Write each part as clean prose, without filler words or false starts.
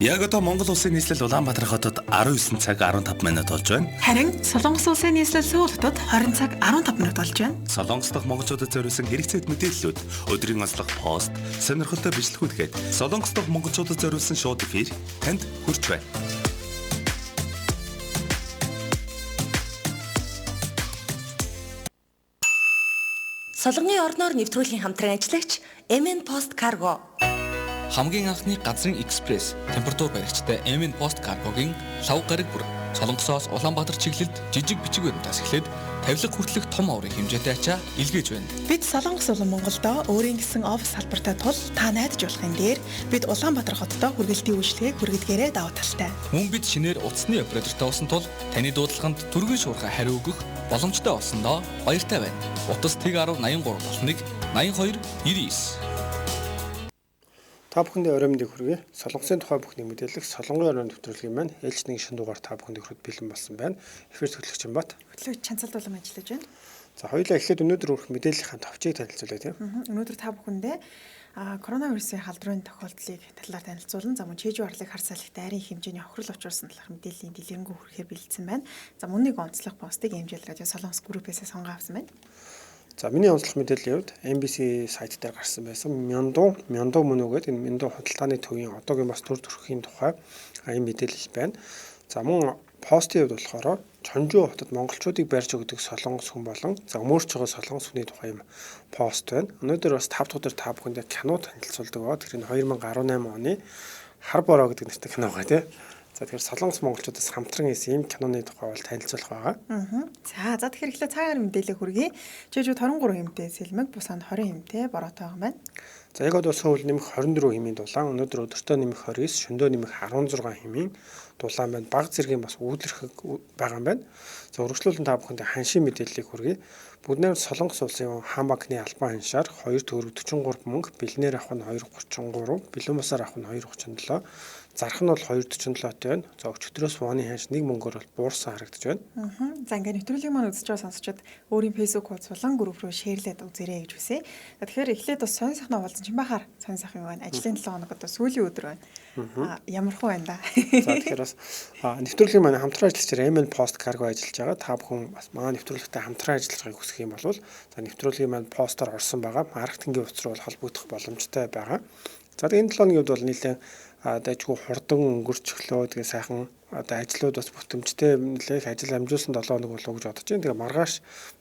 Яг одоо Монгол Улсын нийслэл Улаанбаатар хотод 19 цаг 15 минут болж байна. Харин Солонгос Улсын нийслэл Сөүл хотод 20 цаг 15 минут болж байна. Солонгос дахь монголчуудад зориулсан хэрэгцээт мэдээллүүд, өдрийн онцлог пост, сонирхолтой бичлэгүүд гээд Солонгос дахь монголчуудад зориулсан шууд эфир танд хүрч байна. Солонгын орноор нэвтрүүлгийн хамтран ажиллагч MN Post Cargo. Хамгийн анхны газрын экспресс температур баригчтай MN Post Cargo-гийн лав гараг бүр Солонгосоос Улаанбаатар чиглэлд жижиг бичиг баримтаас эхлээд тавилга хүртэлх том оврын хэмжээтэй ачаа илгээж байна. Бид Солонгос болон Монголдо өөрийн гэсэн офис салбартай тул та найдаж болохын дээр бид Улаанбаатар хотдо хүргэлтийн үйлчилгээг хүргэдгээрээ давуу талтай. Мөн бид шинээр утасны оператортай болсон тул таны дуудлаганд түргэн шуурхай хариу өгөх боломжтой болсондоо баяртай байна. Утас Тэг 10 83 71 82 99. Та бүхэндээ орой мэндийг хүргэе. Солонгосын тухай бүхний мэдээлэх Солонгын оройн нэвтрүүлгийн маань ээлж нэг шин дугаар та бүхэнд хүрэхэд бэлэн болсон байна. Эфир хөтлөгч Бат. Хөтлөгч Чанцалд болон ажиллаж байна. За хоёулаа эхлээд өнөөдөр өрөх мэдээллийнхаа товчийг танилцуулъя тийм. Өнөөдөр та бүхэндээ коронавирусын халдварын тохиолдлыг талаар танилцуулна. За мөн Чэжүү арлыг хар салхит айрын хэмжээний хохирол учруулсан талаарх мэдээллийн дэлгэрэнгүй хүрэхээр бэлдсэн байна. За мөн нэг онцлог постыг MJL радио Солонгос группээс сонгон авсан байна. За миний онцлог мэдээллийн хувьд MBC сайт дээр гарсан байсан Мянду Мянду мөн үү гэдэг энэ Мянду худалдааны төвийн одоогийн бас төр төрхийн тухай энэ мэдээлэл байна. За мөн постын хувьд болохоор Чонжуу хотод монголчуудыг барьж өгдөг солонгос хүн болон за өмөрч байгаа солонгос хүний тухай юм пост байна. Өнөөдөр бас 5 дахь өдөр та бүхэндээ кино танилцуулдаг ба тэр энэ 2018 оны Хар бороо гэдэг нэртэй кино байгаа тий. За тэгэхээр солонгос монголчуудаас хамтран хийсэн ийм киноны тухай бол танилцуулах байгаа. За за тэгэхээр эхлээд цагаар мэдээлэл хүргэе. Чэжүүд 23 хэмтэй сэлмэг, Бусанд 20 хэмтэй бороотой байгаа юм байна. За яг одоо Сөүл нэмэх 24 хэмийн дулаан, өнөөдөр өдөртөө нэмэх 29, шөнөдөө нэмэх 16 хэмийн дулаан байна. Баг зэргийн бас үүдрэхэг байгаа юм байна. За үргэлжлүүлэн та бүхэндээ ханшийн мэдээллийг хүргэе. Бүгд найрамд Солонгос улсын Хамбакны албан ханшаар 2 төгрөг 43 мөнгө, бэлнээр авах нь 2.33, бэлэн бусаар авах нь 2.37, зарах нь бол 2.47-т байна. За өчигдрөөс воны ханш нэг мөнгөөр бол буурсан харагдаж байна. За ингээд нэвтрүүлгийг маань үзэж байгаа сонсочод өөрийн Facebook хуудас болон групп руу шеэрлээд үзээрэй гэж хүсье. Тэгэхээр эхлээд бас сонь сайхнаа уулзсан Чинбахаар сонь сайхан юу байна? Ажлын 7 хоног одоо сүүлийн өдөр байна. Ямар хуу байна да? За тэгэхээр бас нэвтрүүлгийн маань хамтран ажиллагчаар MN Post Cargo ажиллаж байгаа. Та бүхэн бас манай нэвтрүүлэгтэй хамтран ажиллахыг хүсэх юм бол за нэвтрүүлгийн маань постоор орсон байгаа. Арга тэнгийн утас руу бол холбогдох боломжтой байгаа. За тэгээ энэ 7 хоногийн хувьд бол нэлээд дайжгүй хурдан өнгөрчлөө. Тэгээ сайхан одоо ажлууд бас бүтэмжтэй нэлээх ажил амжуулсан 7 хоног болов уу гэж бодож байна. Тэгээ маргааш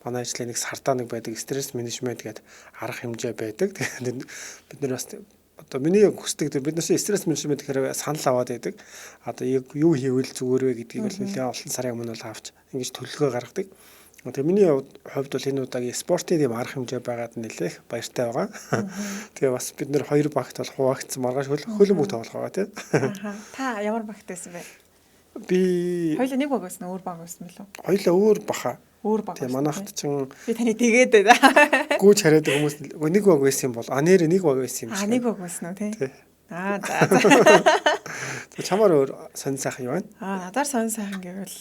манай ажлын нэг сардаа нэг байдаг стресс менежмент гэдэг арга хэмжээ байдаг. Тэгээд бид нар бас одоо миний хүсдэг тэр бид нар стресс менежмент гэхээр санал аваад байдаг. Одоо юу хийвэл зүгээр вэ гэдгийг бол нэлээд олон сарын өмнө бол авч ингэж төлөвлөгөө гаргадаг. Тэгээ миний хувьд бол энэ удаагийн спортын тийм арга хэмжээ байгаад нэлээх баяртай байгаа. Тэгээ бас бид нэр хоёр багт бол хуваагдсан маргааш хөлбөмбөг тоглох байгаа тийм. Та ямар багт байсан бэ? Би хоёулаа нэг баг байсан өөр баг байсан мөлөө? Хоёулаа өөр баха. Өөр баг. Тэгээ манайхт чинь би таны тэгээд байна. Гүүч хараадаг хүмүүс нэг баг байсан юм бол а нэр нэг баг байсан юм шиг. А нэг баг байсан уу тий? Аа за. За чамаар өөр сонь сайхан юу байна? Аа надаар сонь сайхан гэвэл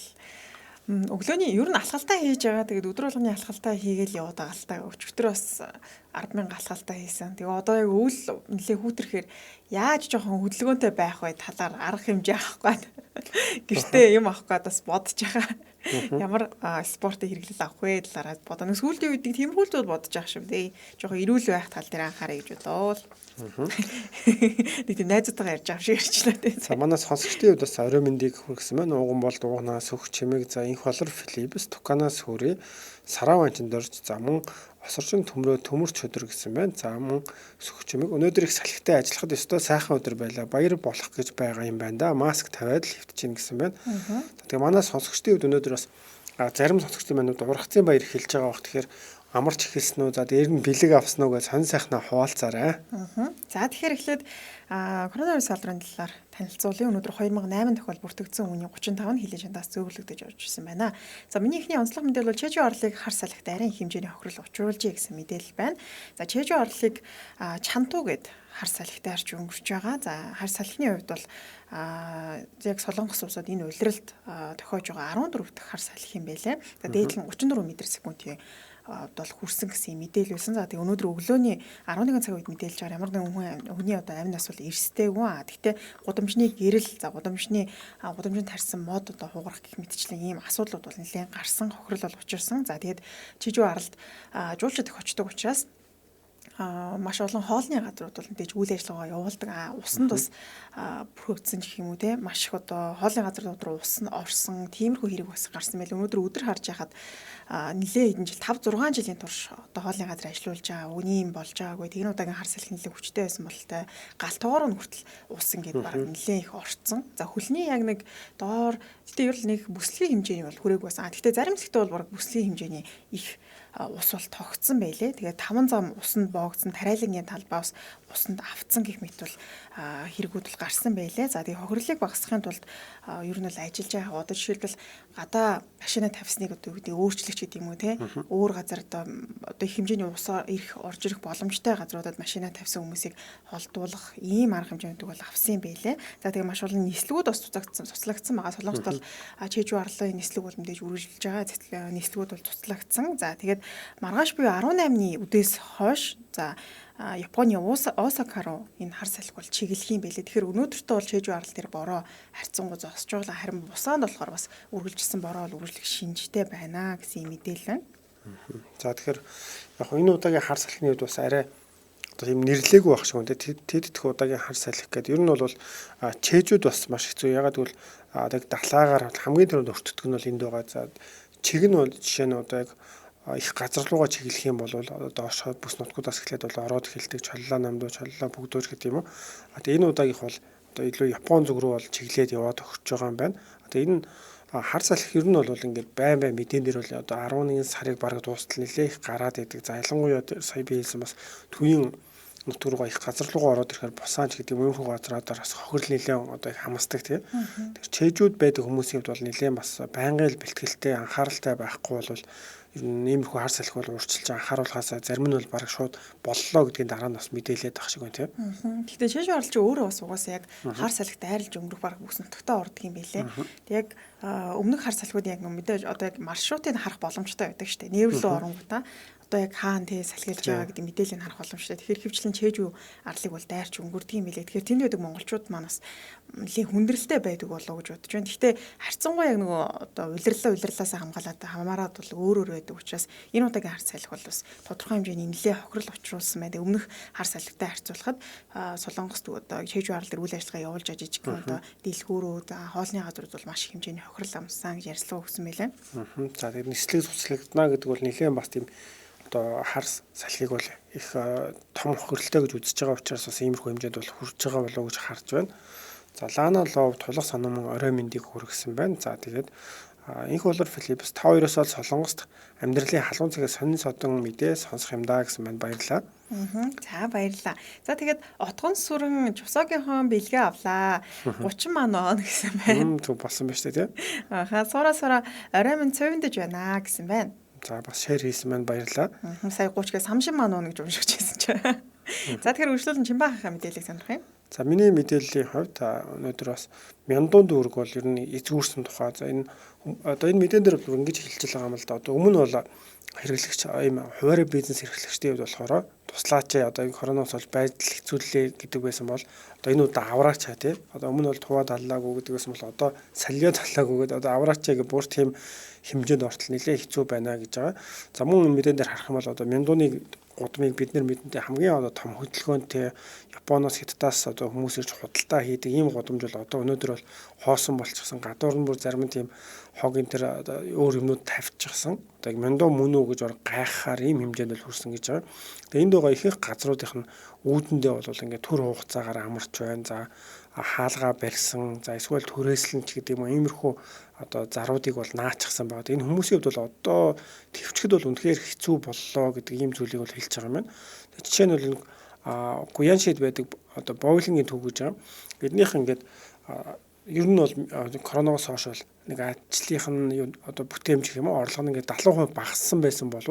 өглөөний ер нь алхалтаа хийж байгаа. Тэгээд өдөр болгоны алхалтаа хийгээл яваад байгаа л та. Өчигдөр бас 10,000 алхалтаа хийсэн. Тэгээ одоо яг өвөл нэлээ хүүтрэхээр яаж жоохон хөдөлгөөнтэй байх вэ талаар арга хэмжээ авах гээд гэртээ юм авах гээд бас бодож байгаа. Ямар спортын хэрэглэл авах вэ талаараа бодоо. Нэг сүүлийн үед нэг тиймэрхүү зүйл бодож байгаа шүү дээ. Жоохон эрүүл байх тал дээр анхаарай гэж бодлоо. Нэг тийм найзуудтайгаа ярьж байгаа юм шиг ярьчлаа тийм. За манай сонсогчдын хувьд бас орой мэндийг хүргэсэн байна. Ууган бол дуугнаа сөх чимэг за инх болор Филиппс Туканаас хүрээ Сараванчин дорж за мөн осоржин төмрөө төмөрч өдөр гэсэн байна. За мөн сөх чимэг өнөөдөр их салхитай ажиллахад ёстой сайхан өдөр байлаа. Баяр болох гэж байгаа юм байна да. Маск тавиад л хэвтэж гин гэсэн байна. Тэгээ манай сонсогчдын хувьд өнөөдөр бас зарим сонсогчдын маань ургацын баяр эхэлж байгаа бох. Тэгэхээр амарч эхэлсэн үү? За дээр нь бэлэг авсан уу гэж сонь сайхнаа хуваалцаарай. За тэгэхээр эхлээд коронавирус халдварын талаар танилцуулъя. Өнөөдөр 2008 тохиол бүртгэгдсэн хүний 35 нь хилээ чандаас зөөвөрлөгдөж орж ирсэн байна. За миний эхний онцлог мэдээлэл бол Чэжүү арлыг хар салхит арайн хэмжээний хохирол учруулжээ гэсэн мэдээлэл байна. За Чэжүү арлыг Чанту гэд хар салхитай арч өнгөрч байгаа. За хар салхины хувьд бол яг Солонгос улсад энэ улиралд тохиож байгаа 14 дахь хар салхи юм байлээ. За дээд нь 34 метр секундын бол хүрсэн гэсэн мэдээлэл байсан. За тэгээ өнөөдөр өглөөний 11 цаг үед мэдээлж байгаа ямар нэгэн хүний одоо амь нас бол эрсдээгүй. Гэхдээ гудамжны гэрэл, за гудамжинд тарьсан мод одоо хугарах гэх мэтчлэн ийм асуудлууд бол нэлээд гарсан, хохирол бол учирсан. За тэгээд Чижүү аралд жуулчид их очдог учраас маш олон хоолны газрууд бол мэдээж үйл ажиллагаа явуулдаг. Усанд бас бүрхэгдсэн гэх юм уу те, маш их одоо хоолны газрууд руу ус нь орсон тиймэрхүү хэрэг бас гарсан байл. Өнөөдөр өдөр харж яхад нэлээ хэдэн жил 5 6 жилийн турш одоо хоолны газар ажиллуулж байгаа үний юм болж байгаагүй. Тэр удаагийн хар салхи нэлээ хүчтэй байсан бололтой гал тоогоор нь хүртэл ус ингээд баг нэлээ их орцсон. За хөлний яг нэг доор гэтээ ер нь нэг бүслэгийн хэмжээний бол хүрээг байсан. Гэтээ зарим хэсэгтээ бол баг бүслэгийн хэмжээний их ус бол тогтсон байлээ. Тэгээд 5 зам усанд боогдсон, тариалангийн талбай бас усанд автсан гэх мэт бол хэрэгүүд бол гарсан байлээ. За тэгээд хохирлыг багасгахын тулд ер нь бол ажиллаж байгаа. Одоо жишээлбэл гадаа машина тавьсныг одоо юу гэдэг өөрчлөх гэдэг юм уу те. Өөр газар одоо их хэмжээний ус ирэх орж ирэх боломжтой газруудад машина тавьсан хүмүүсийг холдуулах ийм арга хэмжээнүүдийг бол авсан юм байлээ. За тэгээд маш олон нислэгүүд бас цуцлагдсан байгаа. Солонгост бол Чижүү арлын нислэг бол мэдээж үргэлжилж байгаа. Нислэгүүд бол цуцлагдсан. За тэгээд маргааш буюу 18-ны үдээс хойш за Японы Осака руу энэ хар салхи бол чиглэх юм байлээ. Тэгэхээр өнөөдөртөө бол Чижүү арал дээр бороо харьцангуй зогсож байгаа. Харин Бусаанд болохоор бас үргэлжилсэн бороо бол үргэлжлэх шинжтэй байна гэсэн мэдээлэл байна. За тэгэхээр яг энэ удаагийн хар салхины үед бас арай одоо тийм нэрлээгүй байх шиг үнэ. Тэд дэх удаагийн хар салхи гэдэг ер нь бол Чижүүд бас маш хэцүү. Ягаад гэвэл яг далаагаар хамгийн түрүүнд өртдөг нь бол энд байгаа. За чиг нь бол жишээ нь одоо яг их газар руугаа чиглэх юм бол доош бүс нутгуудаас эхлээд бол ороод эхэлдэг, Чоллоо намдуу, Чоллоо бүгдөөж гэдэг юм уу. Тэгээ энэ удаагийнх бол одоо илүү Япон зүг рүү бол чиглээд яваад өгч байгаа юм байна. Тэгээ энэ хар салхи ер нь бол ингээд байн мэдэн дээр бол одоо 11 сарыг бараг дуустал нэлээ их гараад идэг. За ялангуяа сая би хэлсэн бас төвийн нутг руугаа их газар руугаа ороод ирэхээр бусаанч гэдэг юм уу газруудаар бас хохирол нэлээ одоо их хамсдаг тийм. Тэр Чижүүд байдаг хүмүүсийн хувьд бол нэлээ бас байнгын бэлтгэлтэй анхааралтай байхгүй бол ер нь иймэрхүү хар салхи бол урьдчилж анхааруулхаас зарим нь бол бараг шууд боллоо гэдгийн дараа нь бас мэдээлээд ах шиг байна тийм. Гэхдээ Чижүү арал чи өөрөө бас угаасаа яг хар салхит дайрлж өнгөрөх бараг бүс нутагтаа ордог юм билээ. Тэг яг өмнөх хар салхиуд яг мэдээж одоо яг маршрутыг харах боломжтой байдаг шүү дээ. Нээвэрлөө оронгуудаа одоо яг хаана те салхилж байгаа гэдэг мэдээллийг харах боломжтой. Тэгэхээр хөвчлэн Чижүү арлыг бол дайрч өнгөрдөг юм билээ. Тэгэхээр тэнд байдаг монголчууд маань бас нэлийн хүндрэлтэй байдаг болоо гэж бодож байна. Гэхдээ харьцангуй яг нөгөө одоо улирлаасаа хамгаалаад хамаарат бол өөр өөр байдаг учраас энэ удаагийн хар салхи бол бас тодорхой хэмжээний нэлээ хохирол учруулсан байдаг. Өмнөх хар салхитай харьцуулахад Солонгост одоо Чижүү арал дээр үйл ажиллагаа явуулж жижигхэн одоо дэлгүүрүүд, хоолны газрууд бол маш их хэмжээний хохирол амссан гэж ярьслага өгсөн байлээ. За тэгээд нислэг цуцлагдана гэдэг бол нэлээд бас тийм одоо хар салхийг бол их том хохиролтой гэж үзэж байгаа учраас бас иймэрхүү хэмжээнд бол хүрч байгаа болов уу гэж харж байна. За Лана Лов тулах санаман орой мэндийг хүргэсэн байна. За тэгээд инх болор Филиппс та хоёроос бол Солонгост амьдралын халуун цагаас сонин содон мэдээ сонсох юм да гэсэн байна. Баярлалаа. За баярлалаа. За тэгээд отгон сүрэн Чусогийнхон бэлгээ авлаа. 30 маань он гэсэн байна. Төв болсон байна шүү дээ тийм. Аха сура орой минь цувиндэж байна гэсэн байна. За бас шеэр хийсэн маань баярлалаа. Сая 30-аас самшин маань уuna гэж уншиж байсан чинь. За тэгэхээр үргэлжлүүлэн Чимбаа хахаа мэдээллийг сонирх юм. За миний мэдээллийн хувьд өнөөдөр бас Мяндун дүүрэг бол ер нь эзгүүрсэн тухай. За энэ одоо энэ мэдэн дээр бол ингэж хэлж байгаа юм л да. Одоо өмнө нь бол хэрэглэгч ийм хуваарь бизнес эрхлэгчдийн хувьд болохоор туслаач одоо энэ коронавирус бол байдал хэцүүллээ гэдэг байсан бол одоо энэ удаа авраач тий. Одоо өмнө бол туваа даллаагүй гэдэг байсан бол одоо салио даллаагүй гэдэг одоо авраач гэх бүр тийм хэмжээнд ортол нэлээ хэцүү байна гэж байгаа. За мөн мэдэн дээр харах юм бол одоо Мяндуны гудмыг бид нар мэдэнтэй хамгийн одоо том хөдөлгөөнтэй Японоос Хятадаас одоо хүмүүс ирж худалдаа хийдэг ийм гудамж бол одоо өнөөдөр бол хоосон болчихсон. Гадуур нь бүр зарим тийм хог энэ төр одоо өөр юмнууд тавьчихсан. Одоо Мяндун мөн үү гэж гайхахаар ийм хэмжээнд бол хүрсэн гэж байгаа. Тэгээ энд байгаа ихэнх газруудынх нь үүдэндээ бол ингээд төр хугацаагаар амарч байна. За хаалгаа барьсан. За эсвэл түрээслэн ч гэдэг юм уу иймэрхүү одоо заруудыг бол наачихсан байгаа. Энэ хүмүүсийн хувьд бол одоо төвчгд бол үнэхээр хэцүү боллоо гэдэг ийм зүйлийг бол хэлж байгаа юм байна. Жишээ нь бол Гуяншид байдаг одоо боулингийн төв гэж байгаа. Биднийх ингээд ер нь бол коронавигоос хойш бол нэг ажлынх нь одоо бүтээмж гэх юм уу орлого нь ингээд 70% багассан байсан бол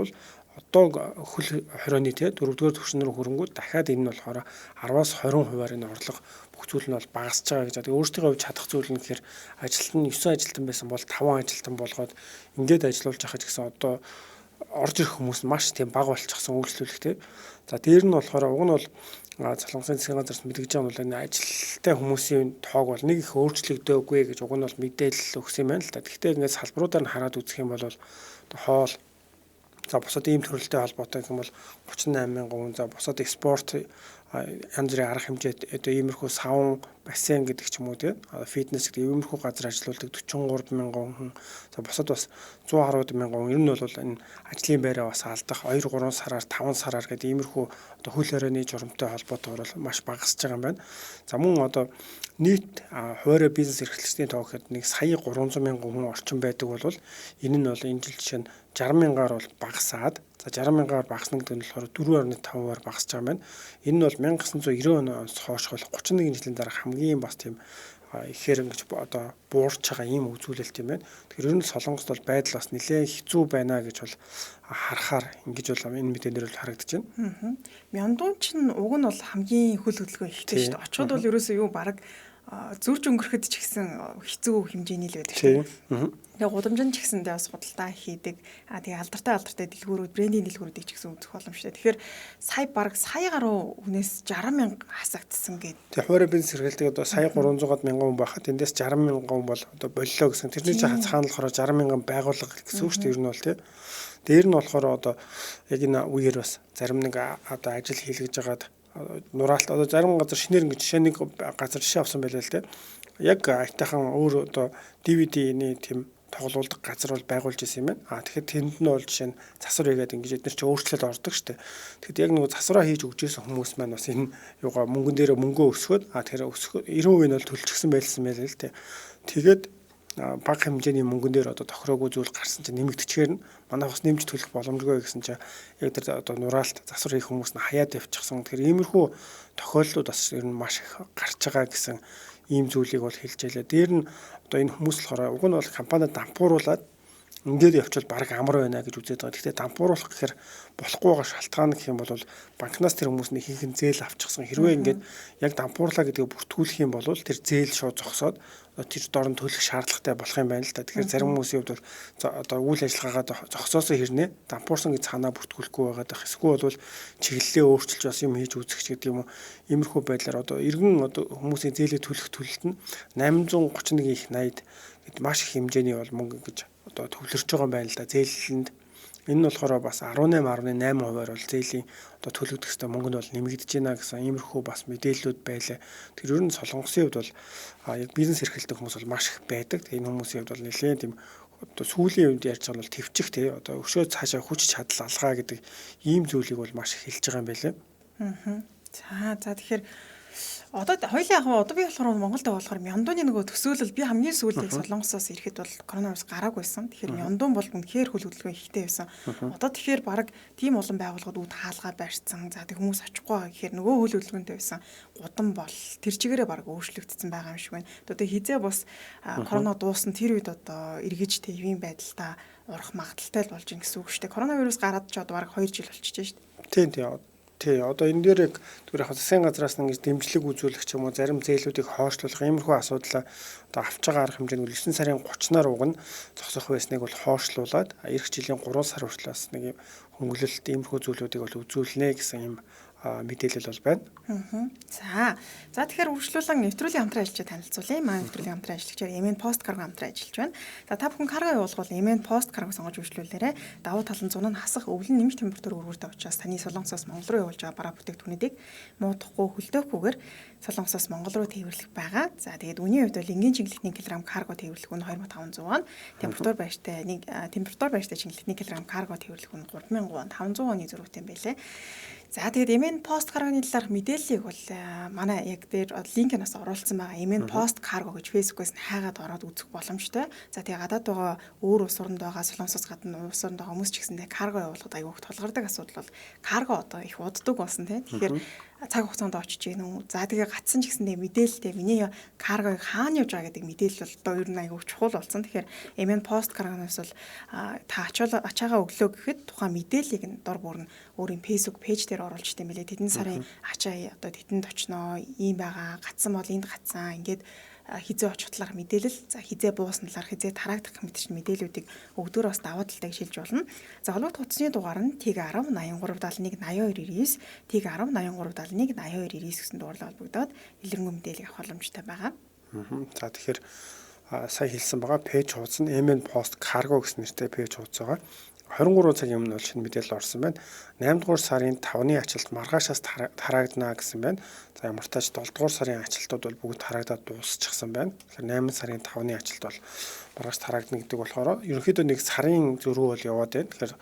одоо хөл хорионы те дөрөвдүгээр түвшин рүү хөрөнгүүд дахиад энэ нь болохоор 10-аас 20%-аар энэ орлого бүх зүйл нь бол багасж байгаа гэж. Тэгээ өөрсдийнхөө хувьд чадах зүйл нь гэхээр ажилт нь 9 ажилтан байсан бол 5 ажилтан болгоод ингээд ажиллуулж байхаж гэсэн одоо орж ирэх хүмүүс маш тийм бага болчихсон үйлчлүүлэгтэй. За дээр нь болохоор уг нь бол Солонгосын засгийн газраас мэдгэж байгаа нь бол энэ ажилтай хүмүүсийн тоог бол нэг их өөрчлөгдөөгүй гэж уг нь бол мэдээлэл өгсөн юм байна л да. Гэхдээ ингээд салбаруудаар нь хараад үзэх юм бол хоол, за бусад ийм төрөлтэй холбоотой гэх юм бол 38 мянган хүн, за бусад спорт янз бүрийн арга хэмжээ одоо иймэрхүү савн бассейн гэдэг ч юм уу тийм фитнес гэдэг иймэрхүү газар ажиллаулдаг 43 мянган хүн, за бусад бас 110 мянган хүн. Ер нь бол энэ ажлын байраа бас алдах 2 3 сараар 5 сараар гэдэг иймэрхүү одоо хөл хорионы журамтай холбоотойгоор бол маш багасж байгаа юм байна. За мөн одоо нийт хуваарь бизнес эрхлэгчдийн тоо гэхэд нэг сая 300 мянган хүн орчин байдаг бол энэ нь бол энэ жил жишээ нь 60 мянгаар бол багасаад, за 60 мянгаар багасна гэдэг нь болохоор 4.5%-аар багасж байгаа юм байна. Энэ нь бол 1990 оноос хойш бол 31 жилийн дараа хамгийн бас тийм ихээр ингэж одоо буурч байгаа ийм үзүүлэлт юм байна. Тэгэхээр ер нь Солонгост бол байдал бас нэлээд хэцүү байна гэж бол харахаар ингэж бол энэ мэдээнээр бол харагдаж байна. Мяндун чинь уг нь бол хамгийн хөл хөдөлгөөн ихтэй шүү дээ. Очиход бол ерөөсөө юу бараг зурж өнгөрөхөд ч гэсэн хэцүү хэмжээний л байдаг шүү дээ. Тэгээ гудамжинд ч гэсэндээ бас худалдаа хийдэг. А тэгээ алдартай дэлгүүрүүд, брендийн дэлгүүрүүдийг ч гэсэн үзэх боломжтой. Тэгэхээр сая бараг сая гаруй хүнээс 60 мянга хасагдсан гэдэг. Тэгээ хуваарь бизнес эрхлэлдэг одоо сая 300 мянган хүн байхад эндээс 60 мянган хүн бол одоо боллоо гэсэн. Тэрний чинь цаана болохоор 60 мянган байгууллага гэсэн үг шүү дээ ер нь бол тий. Дээр нь болохоор одоо яг энэ үеэр бас зарим нэг одоо ажил хийлгэж байгаад нураалт одоо зарим газар шинээр ингэ жишээ нэг газар жишээ авсан байлаа л дээ. Яг аятайхан өөр одоо DVD-ний тийм тоглуулдаг газар бол байгуулж исэн юм байна. А тэгэхээр тэнд нь бол жишээ нь засвар хийгээд ингэж эдгээр чи өөрчлөлт ордог штэ. Тэгэхэд яг нөгөө засвараа хийж өгч исэн хүмүүс маань бас энэ юугаа мөнгөн дээрээ мөнгөө өсгөөд а тэгэхээр өсгөө 90% нь бол төлчихсөн байлсан байлаа л дээ. Тэгээд бага хэмжээний мөнгөн дээр одоо тохироогүй зүйл гарсан чинь нэмэгдчихээр нь манайх бас нэмж төлөх боломжгүй гэсэн чинь яг тэр одоо нураалт засвар хийх хүмүүс нь хаяад явчихсан. Тэгэхээр иймэрхүү тохиолдлууд бас ер нь маш их гарч байгаа гэсэн ийм зүйлийг бол хэлж байлаа. Дээр нь одоо энэ хүмүүс болохоор уг нь бол компани дампууруулад ингээд явчвал бараг амар байна гэж үзээд байгаа. Гэхдээ дампууруулах гэхээр болохгүй байгаа шалтгаан гэх юм бол банкнаас тэр хүмүүс нэг ихэнх зээл авчихсан. Хэрвээ ингээд яг дампуурлаа гэдгийг бүртгүүлэх юм бол тэр зээл шууд зогсоод тэр дор нь төлөх шаардлагатай болох юм байна л да. Тэгэхээр зарим хүмүүсийн хувьд бол одоо үйл ажиллагаагаа зогсоосон хэрнээ дампуурсан гэж цаанаа бүртгүүлэхгүй байгаад байх. Эсвэл бол чиглэлээ өөрчилж бас юм хийж үзэх ч гэдэг юм уу. Иймэрхүү байдлаар одоо эргэн одоо хүмүүсийн зээлээ төлөх төлөлт нь 831 их 80 гэд маш их хэмжээний бол мөнгө гэж одоо төвлөрч байгаа юм байна л да зээлэнд. Энэ нь болохоор бас 18.8%-аар бол зээлийн одоо төлөгдөх ёстой мөнгө нь бол нэмэгдэж байна гэсэн иймэрхүү бас мэдээллүүд байлаа. Тэр ер нь Солонгосын хувьд бол яг бизнес эрхэлдэг хүмүүс бол маш их байдаг. Тэгээ энэ хүмүүсийн хувьд бол нэлээд тийм одоо сүүлийн үед ярьж байгаа бол төвчих тий одоо өшөө цаашаа хүч чадал алгаа гэдэг ийм зүйлийг бол маш их хэлж байгаа юм байлаа. За тэгэхээр одоо хоёлын яг одоо би болохоор Монголд байгаа болохоор Мяндууны нөгөө төсөөлөл би хамгийн сүүлд Солонгосоос ирэхэд бол коронавирус гараагүй байсан. Тэгэхээр Мяндун бол үнэхээр хөл хөдөлгөөн ихтэй байсан. Одоо тэгэхээр бараг тийм олон байгууллагууд үд хаалгаа барьсан. За тэг хүмүүс очихгүй байгаа гэхээр нөгөө хөл хөдөлгөөнтэй байсан гудам бол тэр чигээрээ бараг өөрчлөгдсөн байгаа юм шиг байна. Одоо хизээ бас корона дуусна тэр үед одоо эргэж тэвийн байдалтай урах магадлалтай л болж ин гэсэн үг шүү дээ. Коронавирус гараад ч одоо бараг 2 жил болчихжээ шүү дээ. Тийм. Тий, одоо энэ дээр яг түр яг засгийн газраас ингэж дэмжлэг үзүүлэх ч юм уу зарим зээлүүдийг хойшлуулах иймэрхүү асуудлаа одоо авч байгаа арга хэмжээнд бол 9 сарын 30-наар уг нь зогсох байсныг бол хойшлуулад эх жилийн 3 сар хүртэл бас нэг юм хөнгөлөлт иймэрхүү зүйлүүдийг бол үзүүлнэ гэсэн юм мэдээлэл бол байна. За тэгэхээр үргэлжлүүлэн нэвтрүүлгийн хамтран ажиллагчид танилцуулъя. Манай нэвтрүүлгийн хамтран ажиллагчаар MN Post Cargo хамтран ажиллаж байна. За та бүхэн карго явуулах бол MN Post Cargo сонгож үйлчлүүлээрэй. Давуу тал нь зун нь хасах, өвлөн нэмэх температур өргөртэй учраас таны Солонгосоос Монгол руу явуулж байгаа бараа бүтээгдэхүүнүүдийг муудахгүй, хөлдөөхгүйгээр Солонгосоос Монгол руу тээвэрлэх байгаа. За тэгээд үнийн хувьд бол энгийн чиглэлт 1 кг карго тээвэрлэх үн 2500 вон, температур байртай нэг температур байртай чиглэлт 1 кг карго тээвэрлэх үн 3000 вон, 500 оны зөрүүтэй юм байлээ. За тэгээд MN Post Cargo-ны талаарх мэдээллийг бол манай яг дээр линк нь бас оруулсан байгаа. MN Post Cargo гэж Facebook-ээс нь хайгаад ороод үзэх боломжтой. За тэгээд гадаад байгаа өөр улс оронд байгаа Солонгосоос гадна улс оронд байгаа хүмүүс ч гэсэндээ карго явуулахад аягүй их тулгардаг асуудал бол карго одоо их уддаг болсон тийм. Тэгэхээр цаг хугацаанд очиж гин үү. За тэгээ гацсан ч гэсэндээ мэдээлэлтэй миний каргог хаана явж байгаа гэдэг мэдээлэл бол одоо ер нь аягүй чухал болсон. Тэгэхээр MN Post Cargo-наас бол та ачаагаа өглөө гэхэд тухайн мэдээллийг нь дор бүр нь өөрийн Facebook пэйж дээр оруулж идэм билээ. Тэдэн сарын ачаа одоо тэдэнд очноо, ийм байгаа, гацсан бол энд гацсан, ингээд хизээ очих талаарх мэдээлэл, за хизээ буусан талаарх, хизээ тараагдах мэт чинь мэдээллүүдийг өгдөгөр бас давуу талтай шилж болно. За холбогдох утасны дугаар нь тэг 10 83 71 82 99, тэг 10 83 71 82 99 гэсэн дугаарлаа холбогдоод дэлгэрэнгүй мэдээлэл авах боломжтой байгаа. За тэгэхээр сая хэлсэн байгаа пэйж хуудас нь MN Post Cargo гэсэн нэртэй пэйж хуудас байгаа. 23 цагийн өмнө бол шинэ мэдээлэл орсон байна. 8 дугаар сарын 5-ны ачлалт маргаашаас тараагдана гэсэн байна. За ямар тач 7 дугаар сарын ачлалтууд бол бүгд тараагдаад дуусчихсан байна. Тэгэхээр 8 сарын 5-ны ачлалт бол маргааш тараагдана гэдэг болохоор ерөнхийдөө нэг сарын зөрүү бол яваад байна. Тэгэхээр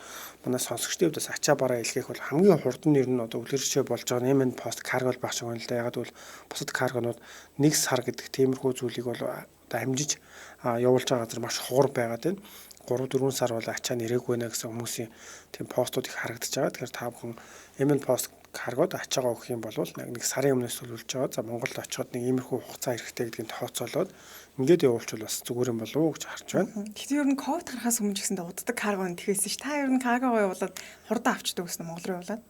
манай сонсогчдын хувьд бас ачаа бараа илгээх бол хамгийн хурдан нэр нь одоо үлгэрчээ болж байгаа MN Post Cargo байх шиг байна л да. Ягаад гэвэл бусад каргонууд 1 сар гэдэг тиймэрхүү зүйлийг бол одоо амжиж явуулж байгаа газар маш ховор байгаад байна. 3-4 сар бол ачаа нэрээгүй нэ гэсэн хүмүүсийн тийм постууд их харагдаж байгаа. Тэгэхээр та бүхэн MN Post Cargo-д ачаагаа өгөх юм бол нэг сарын өмнөөс төлөвлөж байгаа. За Монголд очиход нэг иймэрхүү хугацаа хэрэгтэй гэдгийг тооцоолоод ингээд явуулчвал бас зүгээр юм болов уу гэж харж байна. Гэхдээ ер нь ковид гарахаас өмнө ч гэсэндээ уддаг карго нь тэгэхээсэн ш. Та ер нь каргогоо явуулаад хурдан авчдаг гэсэн Монгол руу явуулаад?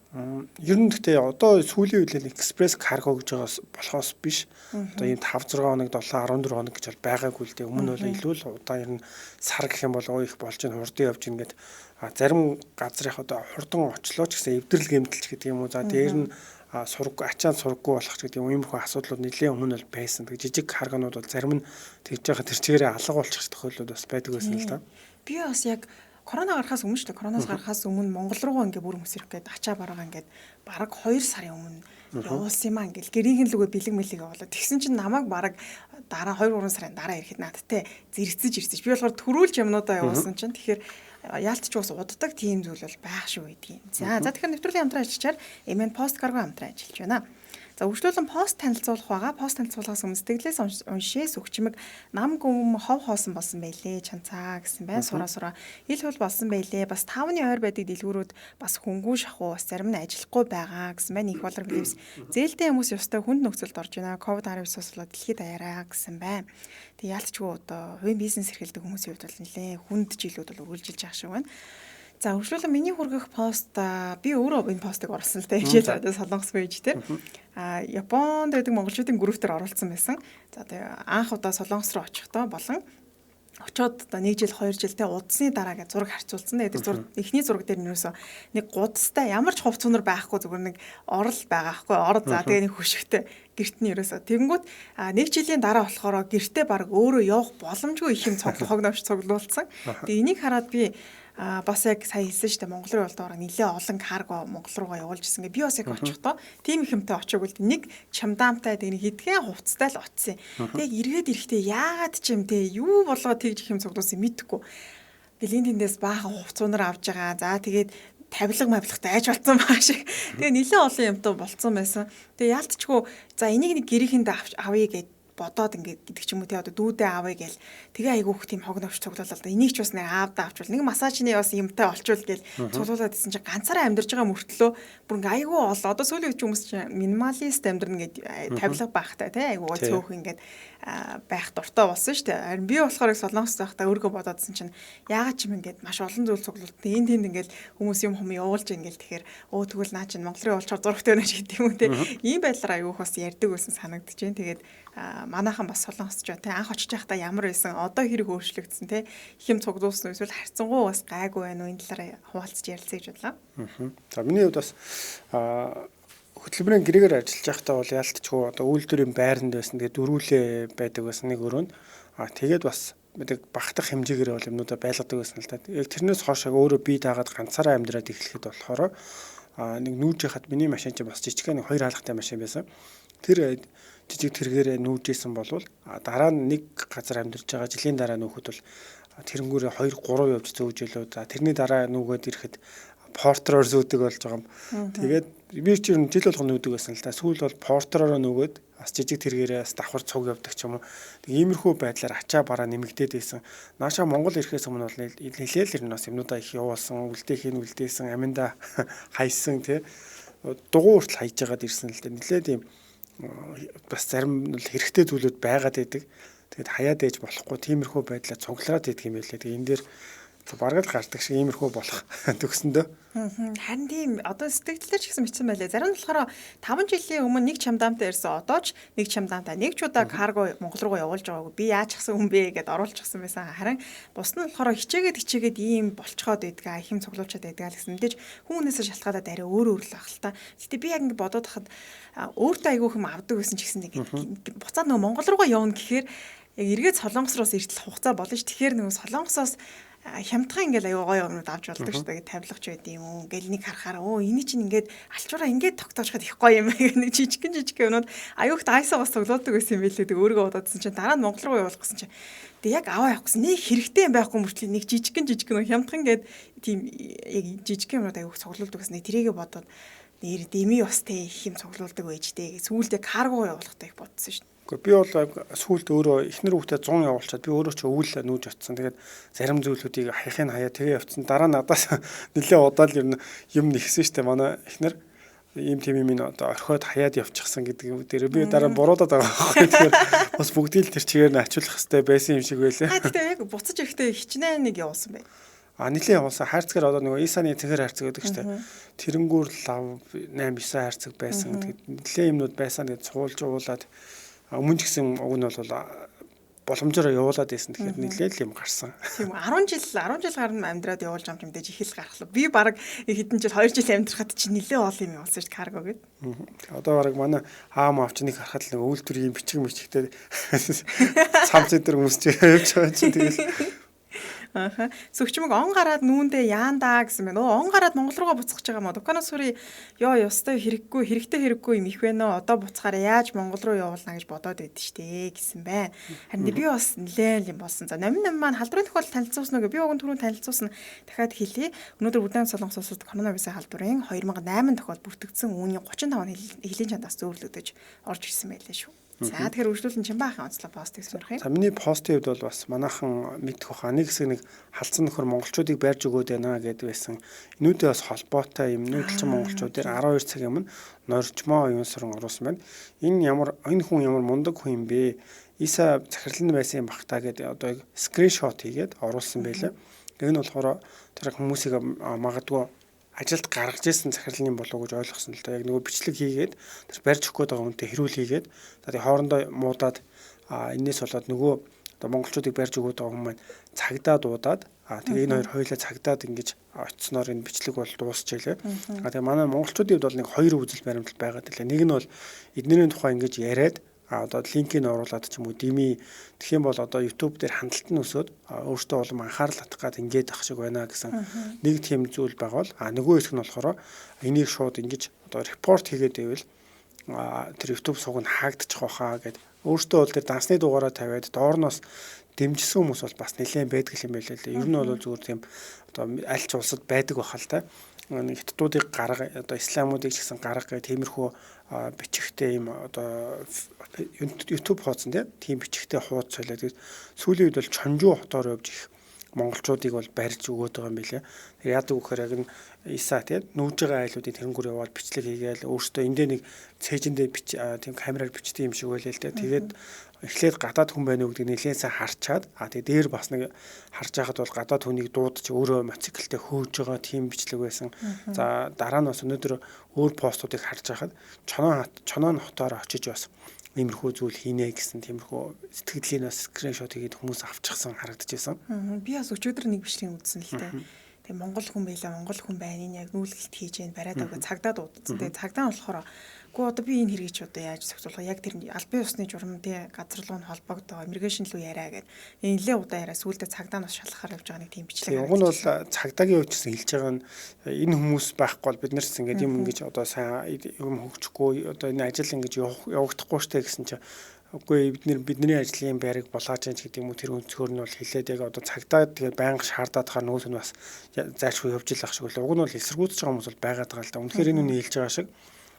Ер нь гэхдээ одоо сүүлийн үед экспресс карго гэж байгаас болохоос биш. Одоо ийм 5 6 хоног 7 14 хоног гэж бол байгаагүй л дээ. Өмнө нь бол илүү л удаан ер нь сар гэх юм бол өө их болж ин хурдан явж ин гэд зарим газрынх одоо хурдан очлоо ч гэсэн эвдрэл гэмтэл ч гэдэг юм уу. За дээр нь сураг ачаанд сураггүй болох ч гэдэг юм иймэрхүү асуудлууд нэлээд өмнө бол байсан. Тэг жижиг каргонууд бол зарим нь тэгж байгаа тэр чигээрээ алга болчих тохиолдлууд бас байдаг байсан л да. Би бас яг корона гарахаас өмнө шүү дээ. Коронаас гарахаас өмнө Монгол руугаа ингээ бүр өмсөрөх гээд ачаа бараагаа ингээд бараг 2 сарын өмнө явуулсан юм аа ингээл гэрийнхэн лүгээ бэлэг мэлэг явуулаад тэгсэн чинь намайг бараг дараа 2 3 сарын дараа ирэхэд надтай зэрэгцэж ирсэн. Би болохоор төрүүлж юмнуудаа явуулсан чинь тэгэхээр яалтч бас уддаг тийм зүйл бол байх шүү гэдгийг. За тэгэхээр нэвтрүүлгийн хамтран ажиллагчаар MN Post Cargo хамтран ажиллаж байна. За үргэлжлүүлэн пост танилцуулах байгаа. Пост танилцуулахаас өмнө сэтгэлээс уншээс өгчмэг нам гүм хов хоосон болсон байлээ. Чанцаа гэсэн байна. Сураа ил хул болсон байлээ. Бас 5-ны ойр байдаг дэлгүүрүүд бас хөнгүү шахуу бас зарим нь ажиллахгүй байгаа гэсэн байна. Их болор билевс зээлтэй хүмүүс ёстой хүнд нөхцөлд орж байна. Ковид-19 болоод дэлхийд даяараа гэсэн байна. Тэг яалтчгүй одоо хувийн бизнес эрхэлдэг хүмүүсийн хувьд бол нэлээ хүнд жилүүд бол үргэлжилж байгаа шиг байна. За үргэлжлүүлэн миний хүргэх пост би өөрөө энэ постыг оруулсан л дээ. За Солонгос пэйж дээр. Японд байдаг монголчуудын групп дээр оруулсан байсан. За тэгээ анх удаа Солонгос руу очихдоо болон очоод одоо 1 жил 2 жил те удсны дараа гэж зураг харьцуулсан. Тэгээд тэр зураг эхний зураг дээр нь юусэн нэг гудастай ямар ч хувц үнэр байхгүй зүгээр нэг орол байгаа хгүй орол за тэгээ нэг хөшигтэй гэрт нь ерөөсө тэгэнгүүт 1 жилийн дараа болохоор гэртээ баг өөрөө явах боломжгүй их юм цоглох хогновч цуглуулсан. Тэгээ энийг хараад би бас яг сая хэлсэн шүү дээ Монгол руу явуулдгаар нэлээ олон карго Монгол руугаа явуулж ирсэн гэ би бас яг очихдоо тийм их юмтай очоогүй л нэг чамдаамтай тэг нэг хэдхэн хувцастай л очсон. Тэг эргээд ирэхдээ яагаад ч юм те юу болгоо тэгж их юм цуглуулсан мэдэхгүй. Бэлгийн тэндээс баахан хувцуунар авж байгаа. За тэгээд тавилга мавилгатай айж болцсон байгаа шиг. Тэгээ нэлээ олон юмтай болцсон байсан. Тэгээ яалтчгүй за энийг нэг гэрийнхэндээ авъя гэд бодоод ингээд гэдэг ч юм уу те одоо дүүдээ авъя гээл тэгээ айгүйх тийм хог новч цуглуулал да энийг ч бас нэг аавда авчвал нэг массажны бас юмтай олчвол гээл цуглуулад исэн чинь ганцаараа амьдарч байгаа мөртлөө бүр ингээ айгүй ол одоо сүүлийн үед хүмүүс чинь минималист амьдрна гэд тавилга байхтай те айгүйгаа цөөх ингээд байх дуртай болсон шүү дээ. Харин би болохоор яг Солонгос байхдаа өөргөө бодоодсэн чинь яагаад ч юм ингээд маш олон зүйл цуглуулт. Энд тэнд ингээд хүмүүс юм хум явуулж ингээл тэгэхээр өө тэгвэл наа чинь Монгол руу явуулчихаар зурагтай байна ч гэдэг юм уу те. Ийм байдлаар айгүйх бас ярьдаг байсан санагдаж байна. Тэгээд манайхан бас Солонгосч те анх очиж байхдаа ямар байсан одоо хэрэг өөрчлөгдсөн те их юм цуглуулсан эсвэл харьцангуй бас гайгүй байна уу энэ талаараа хуваалцаж ярилцъя гэж бодлоо. За миний хувьд бас хөтөлбөрийн гэрээгээр ажиллаж байхдаа бол яалтчгүй одоо үйлдвэрийн байранд байсан тэгээд дөрүүлээ байдаг байсан нэг өрөөнд тэгээд бас мэдэг багтах хэмжээгээр бол юмнуудаа байлгадаг байсан л та. Яг тэрнээс хойш өөрөө бие даагаад ганцаараа амьдраад эхлэхэд болохоор нэг нүүж яхад миний машин чинь бас жижигхэн нэг 2 хаалгатай машин байсан. Тэр жижиг тэргээрээ нүүжсэн болвол дараа нь нэг газар амьдарч байгаа жилийн дараа нүүхэд бол тэрэнгүүрээ 2 3 явж зөөж илүү. За тэрний дараа нүгээд ирэхэд портероор зөөдөг болж байгаа юм. Тэгээд би ч ер нь жил болгоно нүүдэг байсан л да. Сүүл бол портероор нүгээд бас жижиг тэргээрээ бас давхар цуг явдаг ч юм уу. Тэг иймэрхүү байдлаар ачаа бараа нэмэгдээд байсан. Нааша Монгол ирэхээс өмнө бол нэлээл ер нь бас юмнуудаа их явуулсан, үлдээх нь үлдээсэн, аминда хайсан тий. Дугуй хүртэл хайж байгаад ирсэн л дээ. Нэлээд ийм бас зарим нь хэрэгтэй зүйлүүд байгаад байдаг. Тэгээд хаяад ээж болохгүй тиймэрхүү байдлаар цуглараад идэх юм байлээ. Тэгээд энэ дээр Бараг л гардаг шиг иймэрхүү болох төгсөндөө. Харин тийм одоо сэтгэлдэр ч гэсэн бичсэн байлээ. Зарим нь болохоор 5 жилийн өмнө нэг чамдаамтай ирсэн. Одоо ч нэг чамдаамтай нэг ч удаа карго Монгол руу явуулж байгаагүй. Би яачихсан хүн бэ гэдээ оруулчихсан байсан. Харин бус нь болохоор хичээгээд ийм болцоход байдгаа, их юм цуглуулчаад байдгаа гэсэн. Мэдээж хүмүүнээсээ шалтгаалаад арай өөр өөр л ах л та. Гэтэ би яг ингэ бодоод хахад өөртөө айгүйх юм авдаг байсан ч гэсэн нэг буцаад нөгөө Монгол руугаа явна гэхээр яг эргээд Солонгос руу иртэл хугацаа болно ш. Тэгэхээр нөгөө Солонгосоос хямдхан ингээл аюу гоё юмнууд авч болдог шүү дээ. Тавилгач байд юм уу. Ингээл нэг харахаар энэ чинь ингээд алчуураа ингээд тогтоочход их гоё юм гэх нэг жижигхэн юмнууд аюухт айсаа бас цуглуулдаг байсан юм билээ. Тэг өөрийгөө бодоодсэн чинь дараа нь Монгол руу явуулах гэсэн чинь тэг яг аваа явах гэсэн нэг хэрэгтэй юм байхгүй мөртлөө нэг жижигхэн хямдхан гээд тийм яг жижигхэн юмнууд аюух цуглуулдаг гэсэн. Тэрийгэ бодоод нэр деми бас тэ их юм цуглуулдаг байж тэ. Сүүлдээ карго явуулахтай их бодсон шүү дээ. Гэхдээ би бол сүүлд өөрөө эхнэр хүүхдээ 100 явуулчаад би өөрөө ч өвөл нүүж очсон. Тэгээд зарим зүйлүүдийг хаяхын хаяа тэгээ явцсан. Дараа надаас нэлээ удаал ер нь юм нэгсэн штэ. Манай эхнэр ийм тийм юм одоо орхиод хаяад явчихсан гэдэг юм дээр би дараа буруудаад байгаа байхгүй. Тэгэхээр бас бүгдийг л тэр чигээр нь ачуулах хэрэгтэй байсан юм шиг байлаа. Гэхдээ яг буцаж ирэхдээ хичнээн нэг явуулсан бай. А нэлээ явуулсан. Хайрцгаар одоо нөгөө Исаны цэнхэр хайрцаг гэдэг штэ. Тэрэнгүүр лав 8 9 хайрцаг байсан. Тэгээд нэлээ юмнууд байсан. Тэгээд цуулж уулаад өмнө ч гэсэн уг нь бол боломжоор явуулаад байсан. Тэгэхээр нэлээд л юм гарсан. Тийм 10 жил гарan амьдраад явуулж амж мэдээж их л гархлаа. Би баг хэдэн жил 2 жил амьдрахад чи нэлээд олон юм явуулсан шүү дээ карго гэд. Одоо баг манай аам авч нэг харахад л нэг үйлдвэрийн бичиг мичигтэй цамц энэ төр өмсч явж байгаа чинь тэгэл. Аха. Сүгчмэг он гараад нүүндээ яандаа гэсэн байна. Он гараад Монгол руугаа буцах гэж байгаа мó. Дуканаас сүри ёо ёстой хэрэггүй юм их байна. Одоо буцахаараа яаж Монгол руу явуулна гэж бодоод байдсан штэ гэсэн байна. Харин би бас нэлээн юм болсон. За номин маань халдварын тохиолдол танилцуулсан уу гэ. Би уг нь түрүүн танилцуулсан. Дахиад хэлье. Өнөөдөр Бүдэн Солонгос улсад коронавирусын халдварын 2008 тохиолдол бүртгэгдсэн. Үүний 35 нь хөлийн чандаас зөөрлөгдөж орж ирсэн байлээ шүү. За тэгэхээр үргэлжлүүлэн Чимбаахан онцлог постыг сонирх юм. За миний постын хувьд бол бас манайхан мэдэх баха. Нэг хэсэг нэг халдсан нөхөр монголчуудыг барьж өгөөд байна гэдээ байсан. Энүүдээ бас холбоотой юм нүүдэлчин монголчууд дээр 12 цагийн өмнө норжмоо оюун суран оруулсан байна. Энэ хүн ямар мундаг хүн юм бэ? Иса захирал нь байсан юм бах та гэдэг одоо скриншот хийгээд оруулсан байлаа. Энэ болохоор тэр хүмүүсийг магадгүй ажилд гаргаж ирсэн захирлын юм болов уу гэж ойлгосон л да. Яг нөгөө бичлэг хийгээд тэр барьж өгөх гээд байгаа хүнтэй хэрүүл хийгээд за тэг хоорондоо муудаад энээс болоод нөгөө одоо монголчуудыг барьж өгөөд байгаа хүн маань цагдаа дуудаад тэгээ энэ хоёр хоёулаа цагдаад ингэж очсноор энэ бичлэг бол дуусчихлээ. Тэгээ манай монголчуудын хувьд бол нэг хоёр үзэл баримтлал байгаад байлаа. Нэг нь бол эднэрийн тухай ингэж яриад одоо линкийг оруулаад ч юм уу дими тэгэх юм бол одоо YouTube дээр хандлт нь өсөөд өөртөө улам анхаарал татах гад ингээд ах шиг байна гэсэн нэг тийм зүйл байгаа бол нөгөө хэсэг нь болохоор энийг шууд ингэж одоо репорт хийгээд байвал тэр YouTube сувг нь хаагдчих байхаа гэд өөртөө бол тэр дансны дугаараа тавиад доорноос дэмжсэн хүмүүс бол бас нэлээд байдаг юм байлээ л дээ. Ер нь бол зүгээр тийм одоо аль ч улсад байдаг баха л та. Нэг хятадуудыг гарга одоо исламуудыг ч гэсэн гарга гэх тиймэрхүү бичгтэй юм одоо YouTube хуудсан тийм бичгтэй хуудас солиод тэгээд сүүлийн үед бол Чонжуу хотоор явж их монголчуудыг бол барьж өгөөд байгаа юм билээ. Тэр яадаг вөхөр яг нь Иса тийм нүүж байгаа айлуудын тэрнгүүр яваад бичлэг хийгээл өөртөө эндээ нэг цээжиндээ тийм камераар бичдэг юм шиг байлээ л дээ. Тэгээд эхлээд гадаад хүн байна уу гэдэг нэлээд сайн харчаад тэгээ дээр бас нэг харж байхад бол гадаад хүнийг дуудаж өөрөө мотоциклтэй хөөж байгаа тийм бичлэг байсан. За дараа нь бас өнөөдөр өөр постуудыг харж байхад Чоноо хотоор очиж бас иймэрхүү зүйл хийнэ гэсэн тиймэрхүү сэтгэгдлийн бас скриншот хийгээд хүмүүс авчихсан харагдчихсан. Би бас өчигдөр нэг бичлэг үзсэн л дээ. Тэгээ монгол хүн байлаа, монгол хүн байна. Энэ яг нүүлгэлт хийж гэн бариад байгаа цагдаа дуудсан. Тэгээ цагдаа нь болохоор гүү одоо би энэ хэргийг чи одоо яаж зохицуулах яг тэр албан ёсны журам тий газар руу нь холбогдоо иммиграшн руу яриа гэд. Нэлээ удаа яриа сүүлдээ цагдаа нь бас шалгахаар явж байгаа нэг тийм бичлэг. Уг нь бол цагдаагийн хувьд гэсэн хэлж байгаа нь энэ хүмүүс байхгүй бол бид нар ч ингээд юм ингэж одоо сайн юм хөгжихгүй одоо энэ ажил ингэж явагдахгүй штэ гэсэн чинь үгүй бидний ажлын байрыг булааж яах гэдэг юм уу тэр өнцгөр нь бол хэлээд яг одоо цагдаа тэгээд байнга шаардаад хаар нөгөөс нь бас зайлшгүй явж илах шиг л уг нь бол эсэргүүцэж байгаа хүмүүс бол байгаад байгаа л да. Үнэхээр энэ үний хэлж байгаа шиг